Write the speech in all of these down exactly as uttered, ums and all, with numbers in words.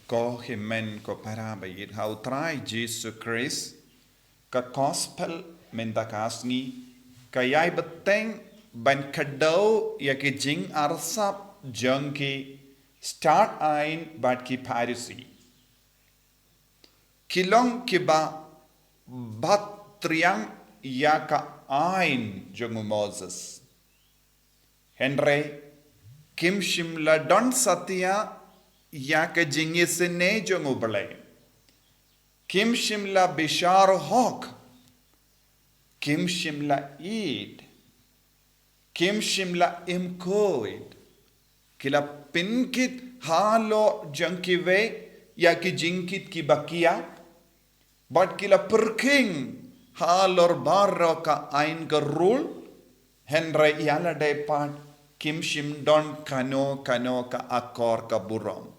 Ko hynmen ko para ba ïeit ha u Trai Jisu Khrist, ka gospel mynta ka sngi ka ïai bteng ban kdew ïa ki jingarsap jong ki stad aiñ bad ki Pharisi. Ki long kiba bat triang ïa ka aiñ jong u Moses. Hynrei kim shym la don satia ïa ka jingisynei jong U Blei. Kim shym la bishar hok. Kim shym la ïeit. Kim shym la im khuid. Ki la pynkit halor jong kiwei ïa ki jingkit kiba kiad. Bad ki la pyrkhing halor baroh ka aiñ ka rule, hynrei ïa lade pat kim shym don kano kano ka akor ka burom.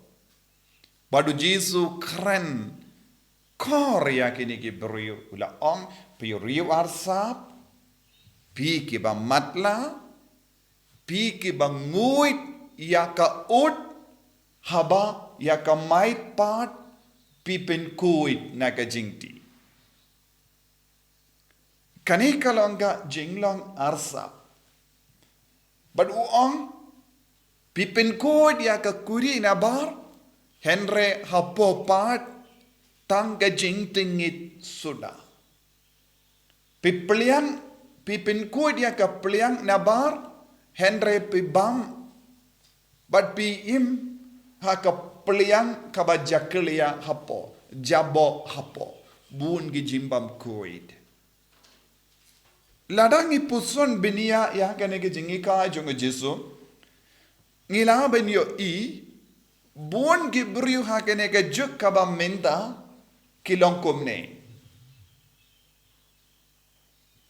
Bad u Jisu kren khor ïa kine ki briew, u la ong, phi riew arsap, phi kiba matlah, phi kiba nguid ïa ka ud, haba ïa ka maid pat phi pynkhuid na ka jingtih. Kane ka long ka jinglong arsap. Bad u ong, phi pynkhuid ïa ka khuri nabar, hynrei hapoh pat tang ka jingtngit suda. Phi pliang, phi pynkhuid ïa ka pliang nabar, hynrei phi bam bad phi im ha ka pliang kaba jakhlia hapoh, jaboh hapoh. Bun ki jingbam khuid. Lada ngi puson bniah ïa kane ka jinghikai jong u Jisu, ngi lah ban ïohi, bun ki briew ha kane ka juk kaba mynta ki long kumne.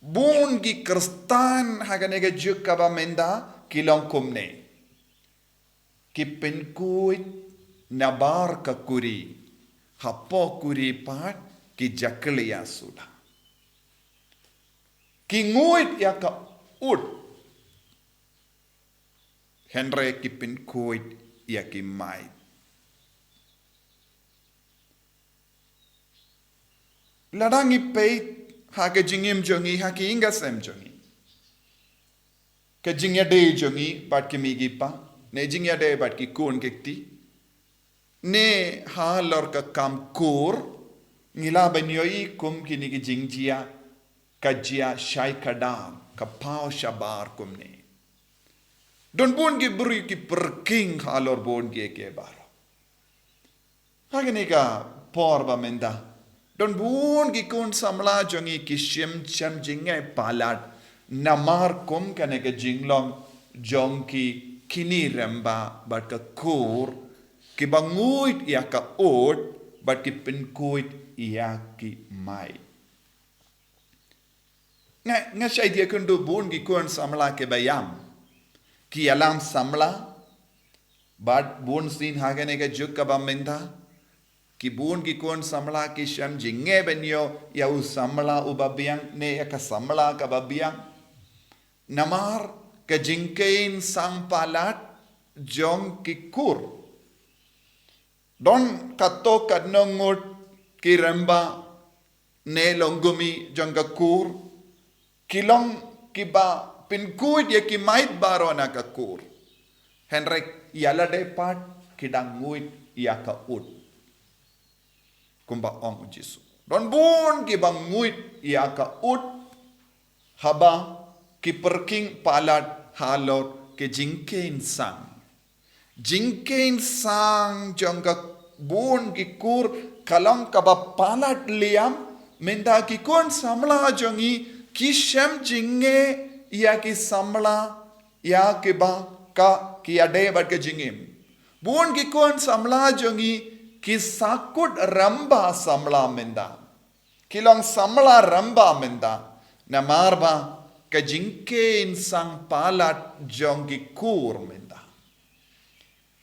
Bun ki Khristan ha kane ka juk kaba mynta ki long kumne. Ki pynkhuid nabar ka khuri, hapoh khuri pat ki jakhlia suda. Ki nguid ïa ka ud, hynrei ki pynkhuid ïa ki maid. Lada ngi peit ha ka jingim jong ngi, ha ka ïing ka sem jong ngi, ka jingïadei jong ngi bad ki mei ki pa, ne jingïadei bad ki khun ki kti, ne halor ka kam kur, ngi lah ban ïohi kum kine ki jingjia ka jia shai khadar, ka paw shabar kumne. Don bun ki briew ki pyrkhing halor bun ki, ki baroh. Ha kane ka por ba mynta, don bun ki khun samla jong ngi ki shim, shim jingeh palat namar kum kane ka jinglong jong ki kine rymba bad ka kur, kiba nguid ïa ka ud bad ki pynkhuid ïa ki maid. Nga, nga shait ïakynduh bun ki khun samla kiba ïam, ki ïalam samla, bad bun sien ha kane ka juk kaba mynta, ki bun ki khun samla ki shim jingeh ban ïoh ïa u samla uba biang ne ïa ka samla kaba biang. Namar ka jingkheiñ sang palat jong ki kur. Don katto katno ngut ki rymba ne long kmie jong ka kur, ki long kiba pynkhuid ïa ki maid baroh na ka kur. Hynrei ïa lade pat ki dang nguid ïa ka ud. Kumba ong u Jisu. Don bun kiba nguid ïa ka ud, haba ki pyrkhing palat halor ka jingkheiñ sang. Jingkheiñ sang jong ka bun ki kur ka long kaba palat liam, mynta ki khun samla jong ngi ki shim jingeh ïa ki samla, ïa kiba ka, ki ïadei bad ka jingim. Bun ki khun samla jong ngi ki sahkut rymba samla mynta. Ki long samla rymba mynta, namar ba ka jingkheiñ sang palat jong ki kur mynta.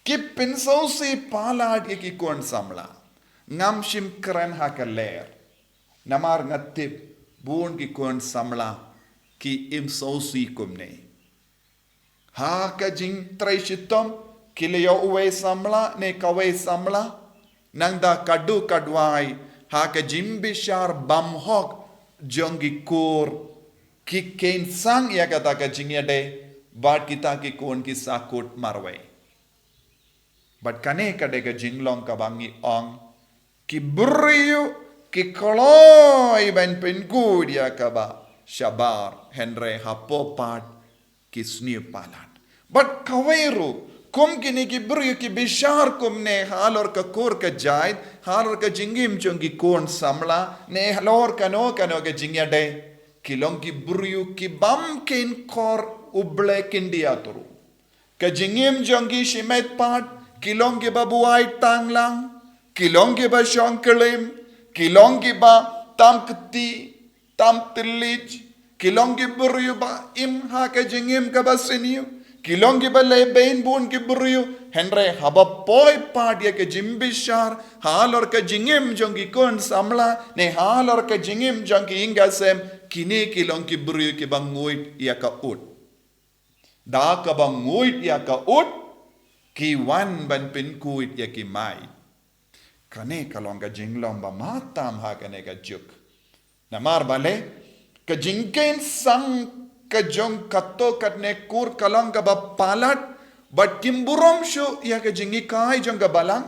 Ki pynsngewsih palat ïa ki khun samla. Ngam shym kren ha ka lyer. Namar nga tip bun ki khun samla ki im sngewsih kumne. Ha ka jingtrei shitom, ki la ïoh uwei samla ne kawei samla, Nangta ka duk ka dwai, ha ka jingbishar bymhok jong ki kur, ki kheiñ sang ïa kata ka jingïadei bad kita ki khun ki sahkut marwei. Bad kane ka dei ka jinglong kaba ngi ong, ki briew ki kloi ban pynkhuid ïa kaba shabar, hynrei hapoh pat ki sniew palat. Bad kawei ruh, kum kine ki briew ki bishar kumne halor ka kur ka jait, halor ka jingim jong ki khun samla, ne halor kano kano ka jingïadei, ki long ki briew ki bym kheiñ khor U Blei khyndiat ruh. Ka jingim jong ki shimet pat, ki long kiba buaid tang lang, ki long kiba shong klim, ki long kiba tam kti, tam tylli, ki long ki briew ba im ha ka jingim kaba sniew, ki long kiba leh beiñ bun ki briew, hynrei haba poi pat ïa ka jingbishar halor ka jingim jong ki khun samla, ne halor ka jingim jong ki ïing ki sem, kine ki long ki briew kiba nguid ïa ka ut. Da kaba nguid ïa ka ut, ki wan ban pynkhuid ïa ki maid. Kane ka long ka jinglong ba matam ha kane ka juk. Namar balei, ka jingkheiñ sang ka jong kato katne kur ka long kaba palat, bad kim burom shuh ïa ka jinghikai jong ka balang,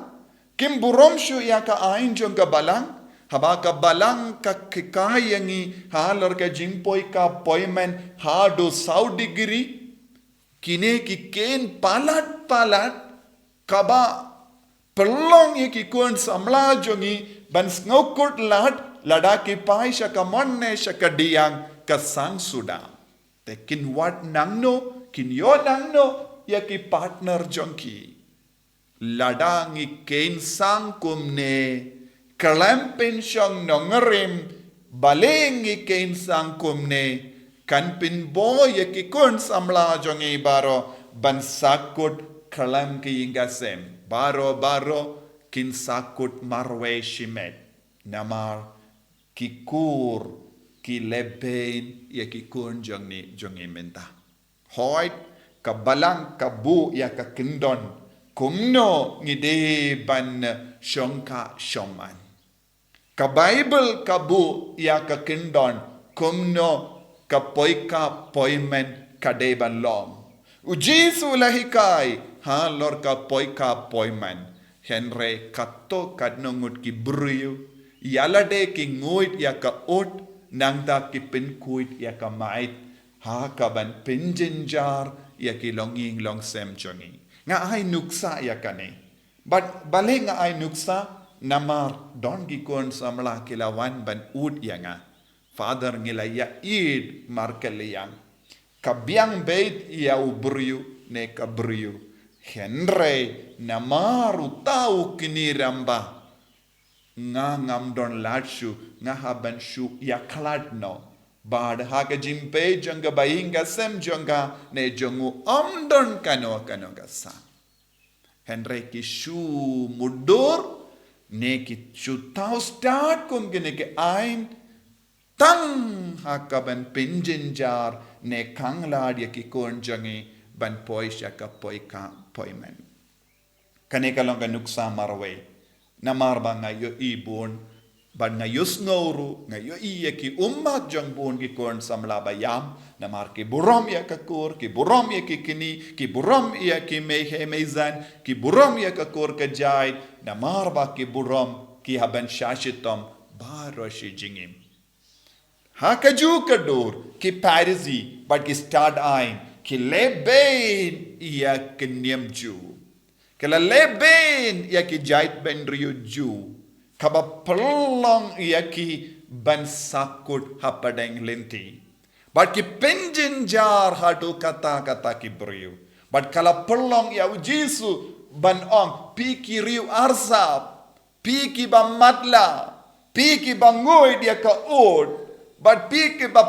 kim burom shuh ïa ka aiñ jong ka balang, haba ka balang ka hikai ïa ngi halor ka jingpoi ka poimen haduh saw degree, kine ki kheiñ palat palat, kaba pynlong ïa ki khun samla jong ngi ban sngewkhuslai, lada ki phai sha ka mon ne sha ka diang ka sang suda. Te kin wad nangno, kin ïoh nangno ïa ki partner jong ki. Lada ngi kheiñ sang kumne, khlem pynshong nongrim, balei ngi kheiñ sang kumne, kan pynbor ïa ki khun samla jong ngi baroh ban sahkut khlem ki ïing ki sem. Baroh baroh kin sahkut marwei shimet. Namar ki kur ki leh beiñ ïa ki khun jong ngi, jong ngi mynta. Hooid, ka balang ka buh ïa ka kyndon kumno ngi dei ban shongkha shongman. Ka Baibl ka buh ïa ka kyndon kumno ka poi ka poimen ka dei ban long. U Jisu u la hikai halor ka poi ka poimen. Hynrei katto katno ngut ki briew, ïa lade ki nguid ïa ka ut, nangta ki pynkhuid ïa ka maid, ha kaban pynjynjar ïa ki longïing longsem jong ngi. Nga ai nuksa ïa kane. Bad balei nga ai nuksa, namar don ki khun samla ki la wan ban ud ïa nga. Father, ngi la ïa ïeit markylliang. Ka biang beit ïa u briew ne ka briew. Hynrei namar uta u kñi rangbah, nga ngam don lad shuh, nga hap ban shu ïa khlad noh. Bad ha ka jingpeit jong ka ba ïing ka sem jong ka ne jong u, ym don kano kano ka sa. Hynrei ki shu mutdur, ne ki shu thaw stad kum kine ki aiñ, tang ha kaban pynjynjar ne khanglad ïa ki khun jong ngi ban poi sha ka poi ka poimen. Kane ka long ka nuksa marwei. Namar ba nga ïohi bun, bad nga ïohsngew ruh, nga ïohi ïa ki ummat jong bun ki khun samla ba ïam, namar ki burom ïa ka kur, ki burom ïa ki kñi, ki burom ïa ki mei heh mei jan, ki burom ïa ka kur ka jait, namar ba ki burom, ki hap ban shah shitom baroh shi jingim. Ha kajuh ka dur, ki Pharisi bad ki stad aiñ, ki leh beiñ ïa ki niam Jiw. Ki la leh beiñ ïa ki jaitbynriew Jiw, kaba pynlong ïa ki ban sahkut hapdeng lynti. Bad ki pynjynjar haduh katta katta ki briew. Bad ka la pynlong ïa u Jisu ban ong, phi ki riew arsap, phi ki ba matlah, phi ki ba nguid ïa ka ut, bad phi ki ba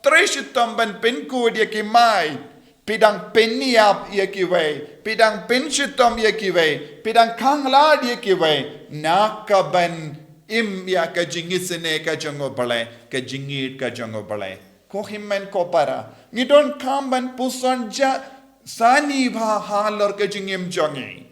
trei shitom ban pynkhuid ïa ki maid, phi dang pynïap ïa kiwei, phi dang pynshitom ïa kiwei, phi dang khanglad ïa kiwei, na kaban im ïa ka jingisynei ka jong U Blei, ka jingïeit ka jong U Blei. Ko hynmen ko para, ngi donkam ban puson ja sani bha halor ka jingim jong ngi.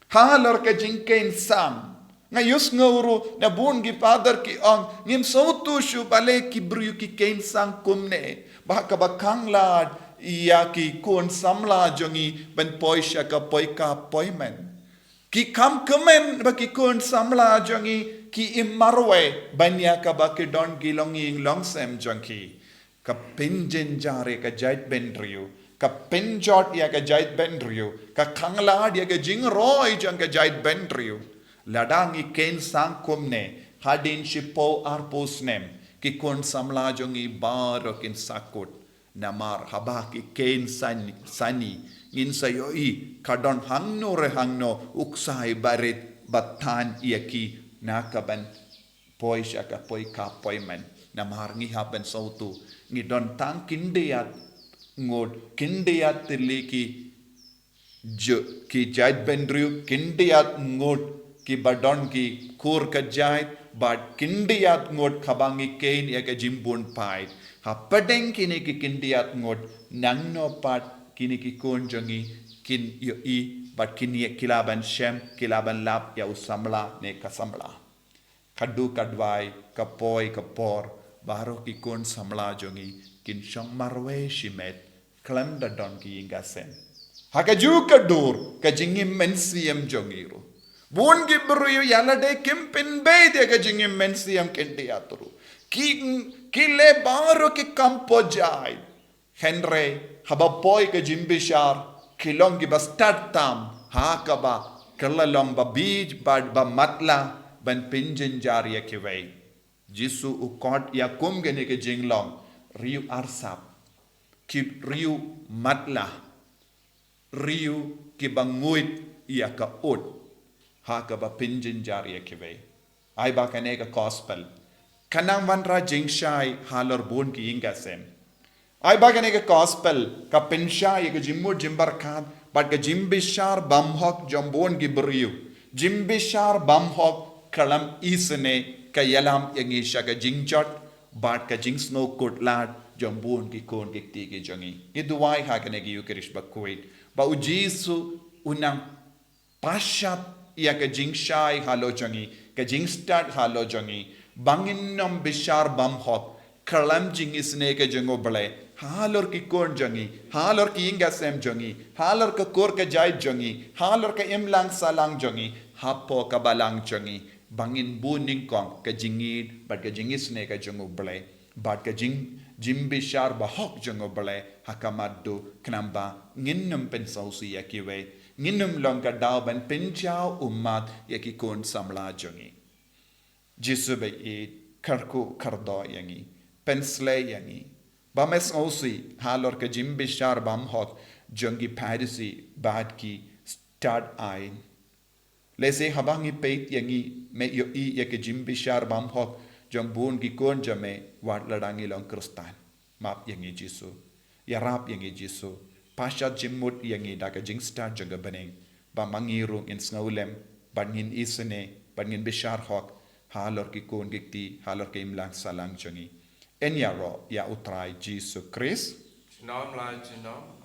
Halor ka jingkheiñ sang. Nga ïohsngew ruh na bun ki father ki ong, ngim sngewthuh shuh balei ki briew ki khein sang kumne. Ba kaba khanglad ïa ki khun samla jong ngi ban poi sha ka poi ka poi men. Ki kham kmen ba ki khun samla jong ngi ki im marwei ban ïa kaba ki don ki longïing longsem jong ki. Ka pynjynjar ïa ka jaitbynriew, ka pynjot ïa ka jaitbynriew, ka khanglad ïa ka jingroi jong ka jaitbynriew. Lada ngi khein sang kumne, hadien shiphew arphew snem, ki khun samla jong ngi baroh kin sakut. Namar haba ki khein sani, sani, ngin sa ïohi ka don hangno re hangno u ksai barit ba than ïa ki na ka ban poi sha ka poi ka poi men. Namar ngi hap ban sngewthuh, ngi don tang khyndiat ngut, khyndiat tylli ki ju-, ki jaitbynriew, khyndiat ngut kiba don ki kur ka jait, bad khyndiat ngut kaba ngi khein ïa ka jingbun paid. Hapdeng kine ki khyndiat ngut, nangno pat kine ki khun jong ngi kin ïohi, bad kin ïa ki lah ban shem, ki lah ban lap ïa u samla ne ka samla. Ka duh ka duwai, ka poi ka por, baroh ki khun samla jong ngi kin shong marwei shimet, khlem da don ki ïing ki sem. Ha kajuh ka dur, ka jingim mynsiem jong ngi ruh. Bun ki briew ïa lade kim pynbeit ïa ka jingim mynsiem khyndiat ruh. Ki, ki leh baroh ki kam pyrshah. Hynrei haba poi ka jingbishar, ki long kiba stad tam ha kaba kylla long ba bieit bad ba matlah ban pynjynjar ïa kiwei. Jisu u khot ïa kum kane ka jinglong, riew arsap, ki riew matlah, riew kiba nguid ïa ka ut ha kaba pynjynjar ïa kiwei. Ai ba kane ka gospel ka nang wanrah jingshai halor bun ki ïing ki sem. Ai ba kane ka gospel ka pynshai ïa ka jingmut jingpyrkhat bad ka jingbishar bymhok jong bun ki briew. Jingbishar bymhok ka lam isynei, ka ïalam ïa ngi sha ka jingjot bad ka jingsngewkhuslai jong bun ki khun ki kti ki jong ngi. Ngi duwai ha kane ka Eucharist bakhuid ba U Jisu u nang pashat ïa ka jingshai halor jong ngi, ka jingstad halor jong ngi, ba ngin ym bishar bymhok, kylla jingisynei ka jong U Blei halor ki khun jong ngi, halor ki ïing ki sem jong ngi, halor ka kur ka jait jong ngi, halor ka imlang sahlang jong ngi, hapoh ka balang jong ngi, ba ngin bun nyngkong ka jingïeit bad ka jingisynei ka jong U Blei. Bad ka jing, jingbishar bahok jong U Blei ha ka mat duh, khnang ba ngin ym pynsngewsih ïa kiwei, ngin ym long ka daw ban pynjaw ummat ïa ki khun samla jong ngi. Jisu baieit, kyrkhu kyrdoh ïa ngi, pynsleh ïa ngi ba me sngewsih halor ka jingbishar bymhok jong ki Pharisi bad ki stad aiñ. Lehse haba ngi peit ïa ngi, me ïohi ïa ka jingbishar bymhok jong bun ki khun jong me, wat lada ngi long Khristan. Map ïa ngi Jisu. Ïarap ïa ngi Jisu. Pashat jingmut ïa ngi da ka jingstad jong ka bneng, ba ma ngi ruh ngin sngewlem bad ngin isynei bad ngin bishar hok halor ki khun ki kti, halor ka imlang sahlang jong ngi. Yn ïaroh ïa U Trai Jisu Khrist. Junom la junom.